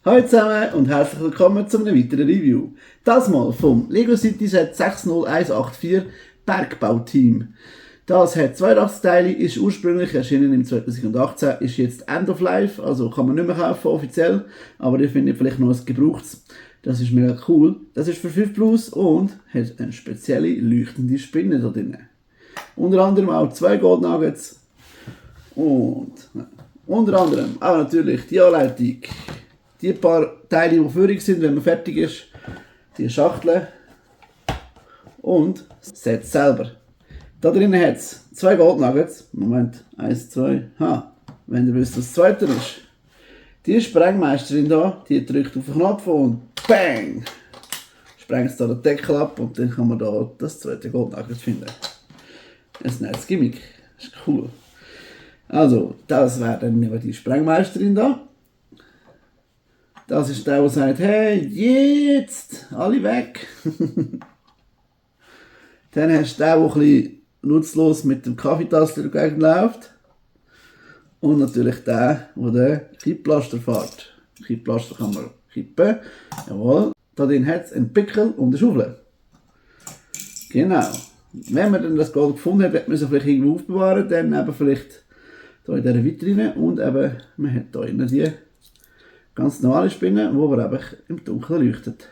Hallo zusammen und herzlich willkommen zu einem weiteren Review. Das mal vom Lego City Set 60184 Bergbauteam. Das hat 82 Teile, ist ursprünglich erschienen im 2018, ist jetzt End of Life, also kann man nicht mehr kaufen offiziell, aber ich finde vielleicht noch ein Gebrauchtes. Das ist mega cool. Das ist für 5 Plus und hat eine spezielle leuchtende Spinne da drin. Unter anderem auch 2 Gold Nuggets und unter anderem auch natürlich die Anleitung. Die paar Teile, die führig sind, wenn man fertig ist, die Schachtel und das Set selber. Da drinnen hat es 2 Gold Nuggets. Moment, 1, 2, wenn ihr wisst, was das zweite ist. Die Sprengmeisterin da, die drückt auf den Knopf und BANG! Sprengt da den Deckel ab und dann kann man da das zweite Gold Nugget finden. Ein nettes Gimmick, ist cool. Also, das wäre dann die Sprengmeisterin da. Das ist der, der sagt, hey, jetzt, alle weg. Dann hast du den, der ein bisschen nutzlos mit dem Kaffeetasse durch die Gegend läuft. Und natürlich der, der den Kippplaster fährt. Kippplaster kann man kippen. Jawohl. Da drin hat es einen Pickel und eine Schaufel. Genau. Wenn man dann das Gold gefunden hat, wird man es vielleicht irgendwo aufbewahren. Dann eben vielleicht hier in dieser Vitrine. Und eben, man hat hier innen die ganz normale Spinne, die aber eben im Dunkeln leuchtet.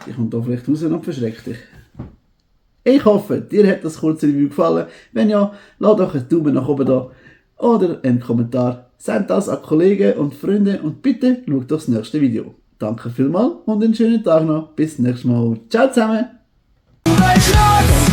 Die kommt hier vielleicht raus und verschreckt dich. Ich hoffe, dir hat das kurze Review gefallen. Wenn ja, lasst doch einen Daumen nach oben da oder einen Kommentar. Sendet das an Kollegen und Freunde und bitte schaut doch das nächste Video. Danke vielmals und einen schönen Tag noch. Bis nächstes Mal. Ciao zusammen! Umweltschutz!